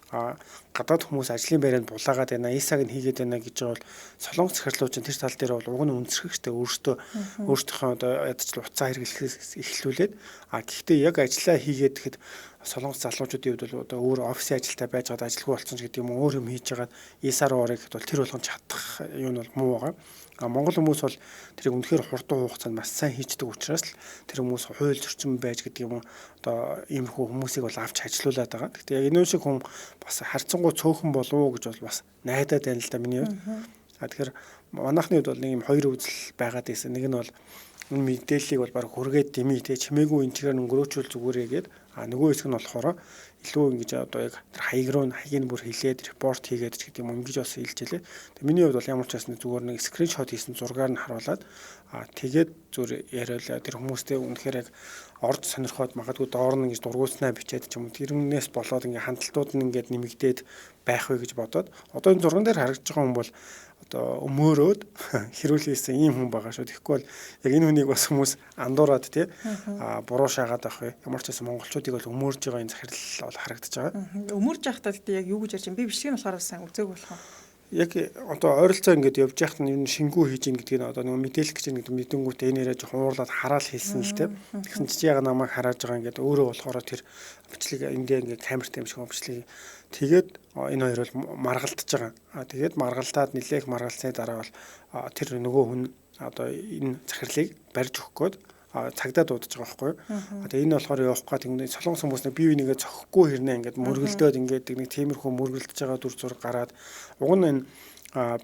гадаад хүмүүс ажлын байранд булаагаад байна, Исаг нь хийгээд байна гэж байгаа бол Солонгос захирлууд чинь тэр тал дээр бол уг нь үнсрэх штэ өөртөөхөө одоо ядч л уцаа хэрэглэхээс эхлүүлээд гэхдээ яг ажлаа хийгээд тэгэхэд Солонгос залуучуудын хувьд бол одоо өөр офисын ажилтаа байж байгаад ажилгүй болсон ч гэдэг юм өөр юм хийж байгаад Иса руу орё гэхэд бол тэр болгон чадах юм нь бол муу байгаа. А Монгол хүмүүс бол тэрийг үнэхээр хурдан хугацаанд маш сайн хийждэг учраас л тэр хүмүүс хууль зөрчин байж гэдэг юм уу одоо иймэрхүү хүмүүсийг бол авч ажилуулад байгаа. Гэхдээ яг энэ шиг хүн бас харьцангуй цөөхөн болов уу гэж бол бас найдаад байна л да миний хувьд. А тэгэхээр манайхны хувьд бол нэг юм хоёр үзэл байгаад байсан. Нэг нь бол энэ мэдээллийг бол баг хүргээд дэмий те чимээгүй энэ чигээр өнгөрөөчүүл зүгээрээ гээд, а нөгөө хэсэг нь болохоор илүү ингэж одоо яг тэр хаяг руу хаягийг бүр хилээд report хийгээд ч гэдэг юм ингэж бас хэлж хэлээ. Тэгээ миний хувьд бол ямар ч байсан зүгээр нэг screenshot хийсэн зургаар нь харуулад, а тэгээд зүгээр яриад тэр хүмүүстэй үнэхээр яг орж сонирхоод магадгүй доор нь ингэж дургуутснаа бичээд ч юм уу тэрнээс болоод ингээ хандлтууд нь ингээд нэмэгдээд байх вэ гэж бодоод одоо энэ зурган дээр харагдаж байгаа хүн бол одоо өмөөрөөд хэрүүл хийсэн ийм хүн байгаа шүү. Тэгэхгүй бол яг энэ хүнийг бас хүмүүс андуураад тий буруу шаагаад байх вэ. Ямар ч байсан монголчуудыг бол өмөөрж байгаа энэ захирал бол харагдаж байгаа. Өмөөрж байхдаа гэхдээ яг юу гэж ярьж байна? Би бичлэг нь болохоор сайн үзег болох. Яг одоо ойролцоо ингээд явж яхад нь ер нь шингүү хийж ийн гэдгийг одоо нөгөө мэдээлэх гэж гэдэг мэдэнгүүтээ энэ яриа жоохон уурлаад хараал хийсэн л те. Тэгсэн чи яг намайг харааж байгаа ингээд өөрөө болохоор тэр бичлэг эндээ ингээд камертай юм шиг бичлэг тэгээд энэ хоёр бол маргалдаж байгаа. Тэгээд маргалдаад нилээх маргалцсны дараа бол тэр нөгөө хүн одоо энэ захирлыг барьж өгөх гээд цагдаа дуудаж байгаа байхгүй юу. Тэгээ энэ болохоор явах гээд ингэ солонгос хүмүүс нэг бие бинийгээ цохихгүй хэрнээ ингээд мөргөлдөөд ингээд нэг тиймэрхүү мөргөлдөж байгаа дүр зураг гараад уг нь энэ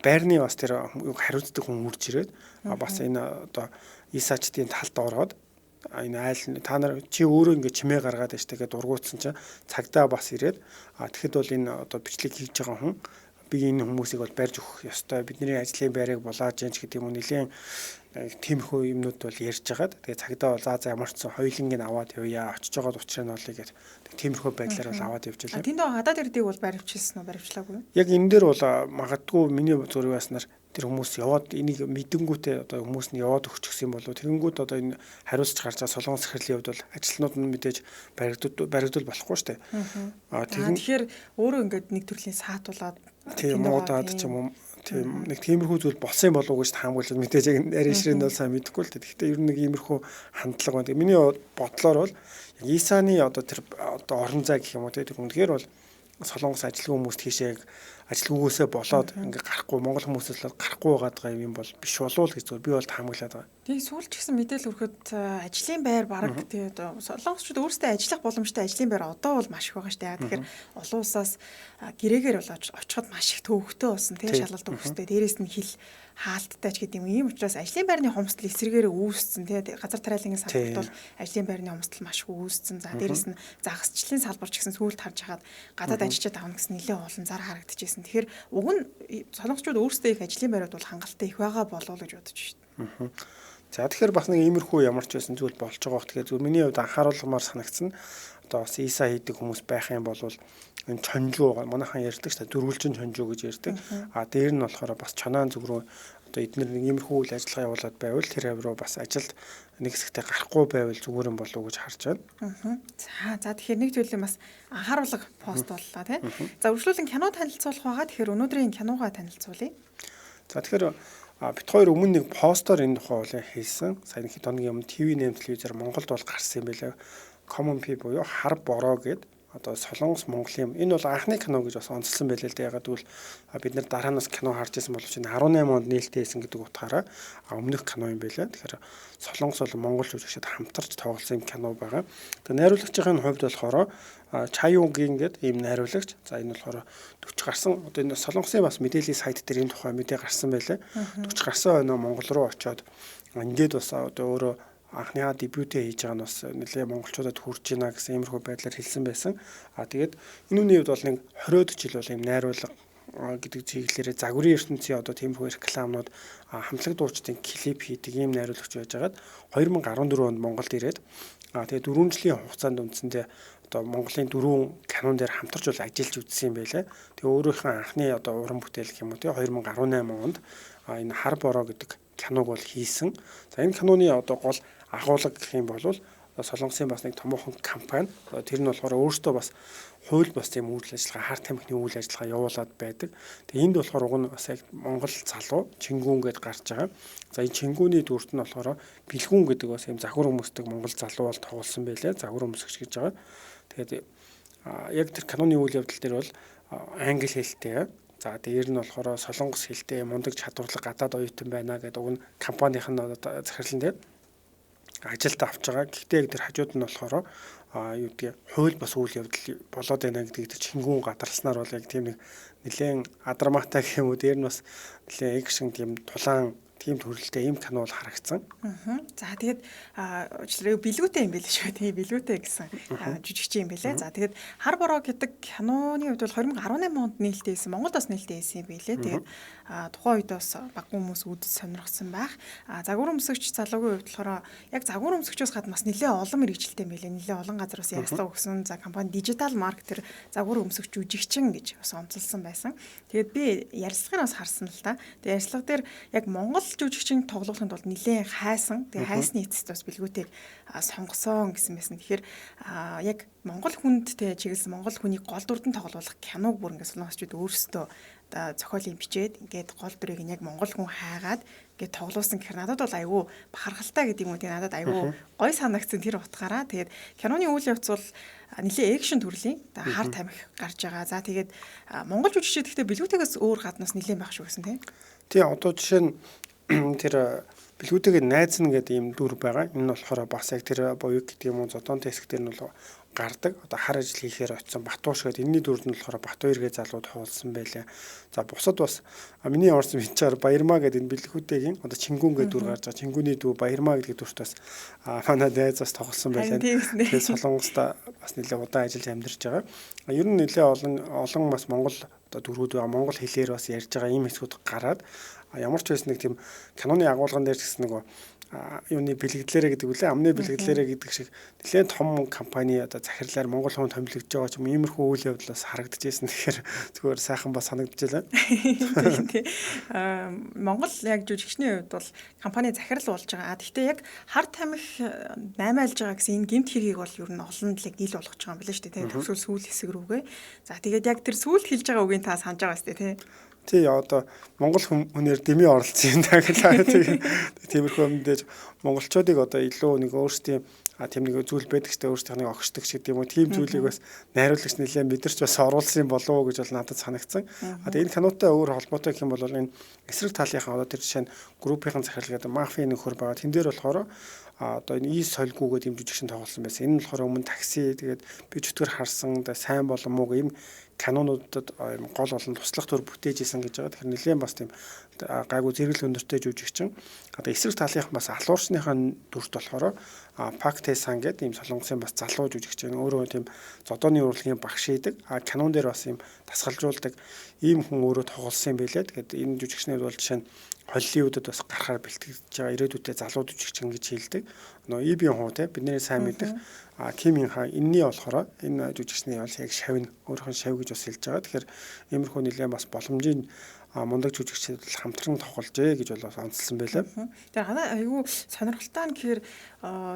байрны бас тэр хариуцдаг хүн үрж ирээд бас энэ одоо Исачдын талд ороод энэ айл та нар чи өөрөө ингээд чимээ гаргаад байж тэгээд дургуутсан чинь цагдаа бас ирээд тэгэхэд бол энэ одоо бичлэг хийж байгаа хүн би энэ хүмүүсийг бол барьж өгөх ёстой, бидний ажлын байрыг булааж яах гэдэг юм уу нэлээд тиймэрхүү юмнууд бол ярьж хагаад тэгээ цагдаа бол за ямар ч сан хоёуланг нь аваад явъя, очиж байгаа учрыг нь олъё гэд тиймэрхүү байдлаар бол аваад явж байлаа. Тэнд гадаад ирдийг бол баривчилсан уу, баривчлаагүй юу? Яг энэ дээр бол магадгүй миний зүрх байснаар тэр хүмүүс яваад энийг мэдэнгүүтээ одоо хүмүүс нь яваад өгчихсэн юм болов тэгэнгүүт одоо энэ хариуцж гарч байгаа солонгос захирлын хувьд бол ажилтнууд нь мэдээж баригдвал болохгүй шүү дээ. Тэгэхээр өөрөө ингээд нэг төрлийн саатуулаад тийм муудаад ч юм уу тийм нэг тиймэрхүү зүйл болсон юм болов уу гэж таамаглаж мэдээж яг нарийн ширээнд бол сайн мэдэхгүй л дээ. Гэхдээ ер нь нэг иймэрхүү хандлага байна. Миний бодлоор бол Исаны одоо тэр одоо орон зай гэх юм уу тийм үнэхээр бол солонгос ажилгүй хүмүүст хийшээ ажилгүйгээсээ болоод ингээ гарахгүй монгол хүмүүсээс л гарахгүй байгаа юм бол биш болов уу гэж зүгээр би бол таамаглаад байгаа. Тэгээ сүүлч гэсэн мэдээлэл өрөхөд ажлын байр бараг тэгээ одоо солонгосчууд өөрсдөө ажиллах боломжтой ажлын байр одоо бол маш их байгаа шүү дээ. Тэгэхээр олон улсаас гэрээгээр бол очиход маш их төвөгтэй болсон тий шалгалт өгөхтэй. Дээрээс нь хил хаалттай ч гэдэг юм. Ийм учраас ажлын байрны хомсдол эсрэгээрээ үүссэн тий. Газар тариалангийн салбарт бол ажлын байрны хомсдол маш их үүссэн. За дээрээс нь загасчлалын салбар ч гэсэн сүүлд харж хагаад гадаад ажиллаж авна гэсэн нэлээд олон зар харагдчихсэн. Тэгэхээр уг нь солонгосчууд өөрсдөө их ажлын байрууд бол хангалттай их байгаа болов уу гэж бодож байна. За тэгэхээр бас нэг иймэрхүү ямар ч байсан зүйл болж байгаа бох. Тэгэхээр зүгээр миний хувьд анхааруулгамаар санагдсан. Одоо бас Иса хийдэг хүмүүс байх юм бол энэ чонжуу манайхан ярьдаг шүү дээ. Дөрвөлжин чонжуу гэж ярьдаг. А дээр нь болохоор бас чонаан зүг рүү одоо эднэр нэг иймэрхүү үйл ажиллагаа явуулаад байвал тэр хавь руу бас ажилд нэг хэсэгтээ гарахгүй байвал зүгээр юм болов уу гэж харж байна. За тэгэхээр нэг зүйлийн бас анхааруулга пост боллоо тий. За үргэлжлүүлэн кино танилцуулах байгаа. Тэгэхээр өнөөдрийн киногоо танилцуулъя. За тэгэхээр бит хоёр өмнө нэг постоор энэ тухай бол хийсэн. Сая нэг хэд хоногийн өмнө TV8 телевизээр Монголд бол гарсан юм байлаа. Common People буюу хар бороо гээд одоо Солонгос Монголын энэ бол анхны кино гэж бас онцлсан байлээ л дээ. Ягаад гэвэл бид нэр дараа нь кино харж байсан боловч энэ 18 онд нээлттэй хийсэн гэдэг утгаараа өмнөх кино юм байлаа. Тэгэхээр Солонгос бол Монгол жүжигчид хамтарч тоглосон юм кино байгаа. Тэгээ найруулагчийн хувьд болохоор Чаюнгийн гээд ийм найруулагч. За энэ болохоор 40 гарсан одоо энэ Солонгосын бас мэдээллийн сайт дээр энэ тухай мэдээ гарсан байлаа. 40 гарсан оноо Монгол руу очиод ингээд бас одоо өөрөө анхныхаа дебютээ хийж байгаа нь бас нэлээ монголчуудад хүрж байна гэсэн иймэрхүү байдлаар хэлсэн байсан. А тэгээд энэ үний хувьд бол нэг 20-од жил бол ийм найруулга гэдэг чиглэлээр загварын ертөнцийн одоо тиймэрхүү рекламнууд хамтлаг дуучдын клип хийдэг ийм найруулагч байжгаад 2014 онд Монголд ирээд тэгээд 4 жилийн хугацаанд үндсэндээ одоо Монголын 4 кинон дээр хамтарч бол ажиллаж үзсэн юм байлаа. Тэгээ өөрийнхөө анхны одоо уран бүтээл гэх юм уу тий 2018 онд энэ Хар бороо гэдэг киног бол хийсэн. За энэ киноны одоо гол агуулга гэх юм бол Солонгосын бас нэг томоохон компани. Тэр нь болохоор өөртөө бас хууль бус тийм үйл ажиллагаа, хар тамхины үйл ажиллагаа явуулаад байдаг. Тэгээ энд болохоор уг нь бас яг Монгол залуу Чингүүн гэдээ гарч байгаа. За энэ Чингүүний дүрт нь болохоор Бэлгүүн гэдэг бас юм захир хүмүүсдэг Монгол залуу бол тоглосон байлаа. Захир өмсгч гэж байгаа. Тэгээд яг тэр киноны үйл явдал дээр бол англи хэлтэй. За дээр нь болохоор солонгос хэлтэй мундаг чадварлаг гадаад оюутан байна гэдэг уг нь компанийн нь захирлан дээр ажилд авч байгаа. Гэхдээ яг тэр хажууд нь болохоор юу гэдгийг хууль бас үйл явдал болоод байна гэдгийг тэр чингүүн гадарснаар бол яг тийм нэг нэлээд адармаатай гэх юм уу, дээр нь бас нэлээд экшн тийм тулаан тийм төрөлтэй ийм кино бол харагдсан. За тэгээд уучлаарай, бэлгүүтэй юм байл шүү. Тэгээ бэлгүүтэй гэсэн жүжигчин юм байлээ. За тэгээд Хар бороо гэдэг киноны хувьд бол 2018 онд нээлттэй хийсэн. Монголд бас нээлттэй хийсэн юм байлээ. Тэгээд тухайн үед бас баггүй хүмүүс үзэж сонирхсан байх. Загвар өмсөгч залуугийн хувьд болохоор яг загвар өмсөгчөөс гадна бас нэлээд олон мэргэжилтэй юм байлээ. Нэлээд олон газар бас ярилцлага өгсөн. За компани дижитал маркетер, загвар өмсөгч, жүжигчин гэж бас онцолсон байсан. Тэгээд би ярилцлагыг бас харсан л та. Тэгээд ярилцлага дээр яг Монгол жүжигчин тоглохын тулд нэлээд хайсан. Тэгээ хайсны эцэст бас бэлгүүтэйг сонгосон гэсэн байсан. Тэгэхээр яг Монгол хүнд те чиглэсэн Монгол хүнийг гол дүрдэн тоглуулах киног бүр ингээд солонгосчууд өөрсдөө зохиолын бичээд ингээд гол дүрийг нь яг Монгол хүн хайгаад ингээд тоглуулсан гэхээр надад бол айгүй бахархалтай гэдэг юм уу, тэгээ надад айгүй гой санагдсан тэр утгаараа. Тэгээд киноны үйл явц бол нэлээд экшн төрлийн хар тамхи гарч байгаа. За тэгээд Монгол жүжигчид гэхдээ бэлгүүтэйгээс өөр гаднаас нэлээд байх шүү гэсэн тийм. Тий, одоо жишээ нь тэр бэлгүүтэйгээ найз нь гэдэг ийм дүр байгаа. Энэ нь болохоор бас яг тэр буяг гэдэг юм уу, зодоонтой хэсэг дээр нь бол гардаг. Одоо хар ажил хийхээр очисон Батууш гэдэг энэний дүрд нь болохоор Батбаяр гэж залуу туулсан байлаа. За бусад бас миний орсон бичээр Баярмаа гэдэг энэ бэлгүүтэйгийн одоо Чингүн гэдэг дүр гарч байгаа. Чингүний дүү Баярмаа гэдэг дүрт бас манай найз бас тоглосон байлаа. Тэгээд Солонгост бас нэлээд удаан ажиллаж амьдарч байгаа. Ер нь нэлээд олон бас Монгол одоо дүрүүд байгаа. Монгол хэлээр бас ярьж байгаа ийм хэсгүүд гараад ямар ч байсан нэг тийм киноны агуулган дээр ч гэсэн нөгөө юуны бэлэгдлэрэ гэдэг үлээ, амны бэлэгдлэрэ гэдэг шиг нэлээд том компани одоо захирлаар Монгол хүн томилогдож байгаа ч юм, иймэрхүү үйл явдал бас харагдчихсэн. Тэгэхээр зүгээр сайхан бас санагдчихлаа. Тийм. Монгол яг жүжигчний хувьд бол компани захирал болж байгаа. Гэхдээ яг хар тамхи наймаалж байгаа гэсэн энэ гэмт хэргийг бол ер нь олон л ил болгож байгаа юм байна шүү дээ. Төгсгөл сүүл хэсэг рүүгээ. За тэгээд яг тэр сүүлд хэлж байгаа үгийг та санаж байгаа сте тий. Тий, одоо Монгол хүнээр дэмий оролцсон юм даа гэлээ. Тиймэрхүү мэдээж монголчуудыг одоо илүү нэг өөрсдийн тийм нэг зүйл байдаг ч өөрсдийнх нэг огшдог ч гэдэг юм уу. Тийм зүйлийг бас найруулагч нэлээд мэдэрч бас оруулсан болов уу гэж бол надад санагдсан. Одоо энэ кинотой өөр холбоотой гэх юм бол энэ эсрэг талынхаа одоо тэр жишээ нь группийн захирал гэдэг мафийн нөхөр байгаа. Тэн дээр болохоор одоо энэ И сольгүү гэдэг юм жүжигчин тоглосон байсан. Энэ нь болохоор өмнө такси тэгээд би чөтгөр харсан сайн болон муу ийм кинонуудад гол олон туслах төр бүтээж исэн гэж байгаа. Тэгэхээр нэлээд бас тийм гайгүй зэрэгэл өндөртэй жүжигчин. Одоо эсрэг талынх бас алуурчныхаа дүрт болохоор Пак Тэсан гэдэг ийм солонгосын бас залуу жүжигчин. Өөрөө тийм зодооны урлагийн багш хийдэг. Кинон дээр бас ийм дасгалжуулдаг ийм хүн өөрөө тоглосон юм байлээ. Тэгээд энэ жүжигчнэр бол жишээ нь Холливуудад бас гарахаар бэлтгэж байгаа ирээдүйдээ залуу жүжигчин гэж хэлдэг. Нөө Ибин хуу те бидний сайн мэдэх Ким Ин ха энэний болохоор энэ жүжигчний бол яг шавь өөрийнх нь шавь гэж бас хэлж байгаа. Тэгэхээр иймэрхүү нэлээд бас боломжийн мундаг жүжигчид хамтран тогложээ гэж бол онцлсан байлаа. Тэгэхээр ханаа айгүй сонирхолтой нь гэхээр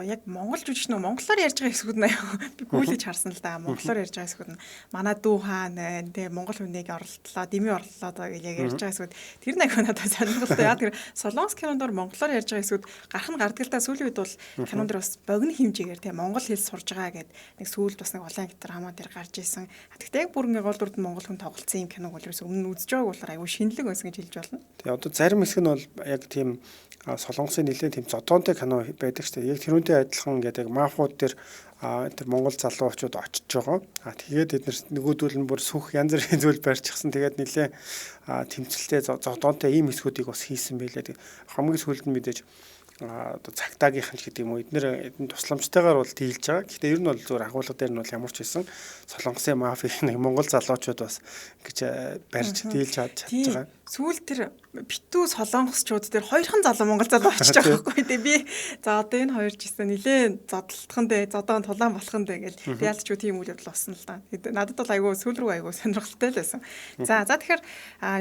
яг монгол жүжигч нөө монголоор ярьж байгаа хэсгүүд нь би гүйлэж харсан л да. Монголоор ярьж байгаа хэсгүүд нь манай дүү хаана байна те монгол хүнийг оролдлоо, дэмий орлоо доо гэж яг ярьж байгаа хэсгүүд тэр нэг надад сонирхолтой. Яг тэр солонгос кинонд монголоор ярьж байгаа хэсгүүд гарах нь гардаг л да. Сүүлийн үед бол кинонд бас богино хэмжээгээр те монгол хэл сурж байгаа гэд нэг сүүлд бас нэг олон драма дээр гарч исэн. Гэхдээ яг бүр ингээ гол дүрд монгол хүн тоглолцсон юм киног бол ерөөсөө өмнө үзэж байгааг болохоор айгүй шинэлэг байсан гэж хэлж болно. Тэгээ одоо зарим хэсэг нь бол яг тийм солонгосын нэлээд тийм зодоонтой кино байдаг шүү дээ. Яг тэрүүнтэй адилхан ингээд яг мафууд дээр тэр монгол залуучууд очиж байгаа. Тэгээд эднэр нөгөөдөл нь бүр сүх янз бүрийн зүйл барьчихсан. Тэгээд нэлээд тэмцэлтэй зодоонтой ийм хэсгүүдийг бас хийсэн байлээ. Хамгийн сүүлд нь мэдээж одоо цагтаагийнхан ч гэдэг юм уу эднэр эдэн тусламжтайгаар бол дийлж байгаа. Гэхдээ ер нь бол зүгээр агуулга дээр нь бол ямар ч байсан солонгосын мафийн нэг монгол залуучууд бас ингэж барьж дийлж чадж байгаа. Сүүл тэр битүү солонгосчууд дээр хоёрхан залуу монгол залуу очиж байгаа байхгүй тий. Би за одоо энэ хоёр ч гэсэн нилээн зодтолтхон дээ, зодоон тулаан болох нь дээ гэл ялч юу тийм үйл явдал болсон л да. Надад бол айгүй сүүл рүү айгүй сонирхолтой л байсан. За тэгэхээр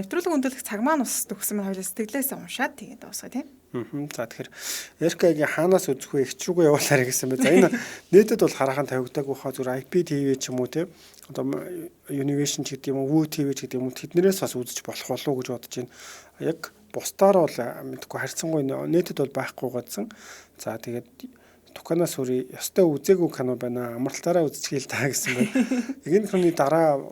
нэвтрүүлэг өндөрлөх цаг маань ус төгсөн маань хоёулаа сэтгэлээсээ уншаад тэгээд дуусгая тий. За тэгэхээр РК-гийн хаанаас үзэх вэ? Эгч рүүгээ явуулаарай гэсэн бэ. За энэ нийтэд бол хараахан тавигдаагүй хаа зүгээр IPTV ч юм уу те одоо Univision ч гэдэг юм уу, WooTV ч гэдэг юм уу тэднэрээс бас үзэж болох болов уу гэж бодож байна. Яг бусдаар бол мэдгүй харьцангуй нийтэд бол байхгүй гадсан. За тэгээд Туканаас үрий ёстой үзээгүй кино байна. Амралтаараа үзчихээ л та гэсэн байна. Яг энэ киноны дараа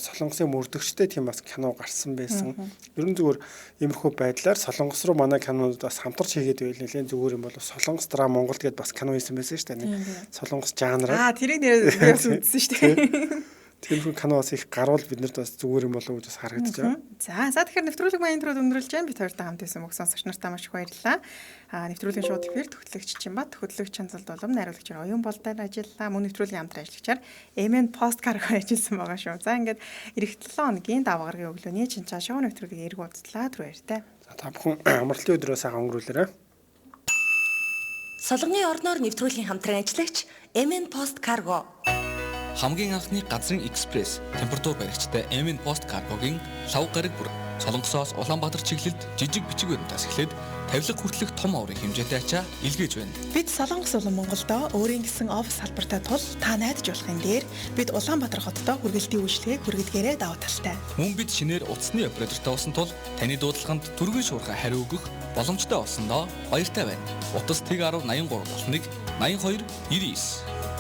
Солонгосын мөрдөгчтэй тийм бас кино гарсан байсан. Ер нь зүгээр иймэрхүү байдлаар Солонгос руу манай кинонууд бас хамтарч хийгээд байвал нэлээд зүгээр юм болов. Солонгос драма Монголд гээд бас кино хийсэн байсан шүү дээ. Нэг Солонгос жанраар. Тэрийг нэрээ би бас үзсэн шүү дээ. Тиймэрхүү кино бас их гарвал биднэрт бас зүгээр юм болов уу гэж бас харагдаж байгаа. За, тэгэхээр нэвтрүүлэг маань энэ түрүүд өндөрлөж байна. Бид хоёртой хамт байсан бүх сонсогч нартаа маш их баярлалаа. Нэвтрүүлгийн шууд эфир төгтлөгч Чимбат, хөтлөгч Чанцал Дулам, найруулагчаар Оюун Болдоор ажиллалаа. Мөн нэвтрүүлгийн хамтран ажиллагчаар MN Post Cargo ажилласан байгаа шүү. За, ингээд ирэх 7 хоногийн даваа гарагийн өглөөний Чинчаа шоу нэвтрүүлгийг эрг уулзлаа. Түр баяртай. За, та бүхэн амралтын өдрөө сайхан өнгөрүүлээрэй. Солонгын орноор нэвтрүүлгийн хамтран ажиллагч MN Post Cargo. Хамгийн анхны газрын экспресс температур баригчтай MN Post Cargo-гийн лав гараг бүр Солонгосоос Улаанбаатар чиглэлд жижиг бичиг баримтаас эхлээд тавилга хүртэлх том оврын хэмжээтэй ачаа илгээж байна. Бид Солонгос болон Монголдо өөрийн гэсэн офис салбартай тул та найдаж болохын дээр бид Улаанбаатар хотдоо хүргэлтийн үйлчилгээг хүргэдгээрээ давуу талтай. Мөн бид шинээр утасны оператортай болсон тул таны дуудлаганд түргэн шуурхай хариу өгөх боломжтой болсондоо баяртай байна. Утас Тэг 10 83 71 82 99.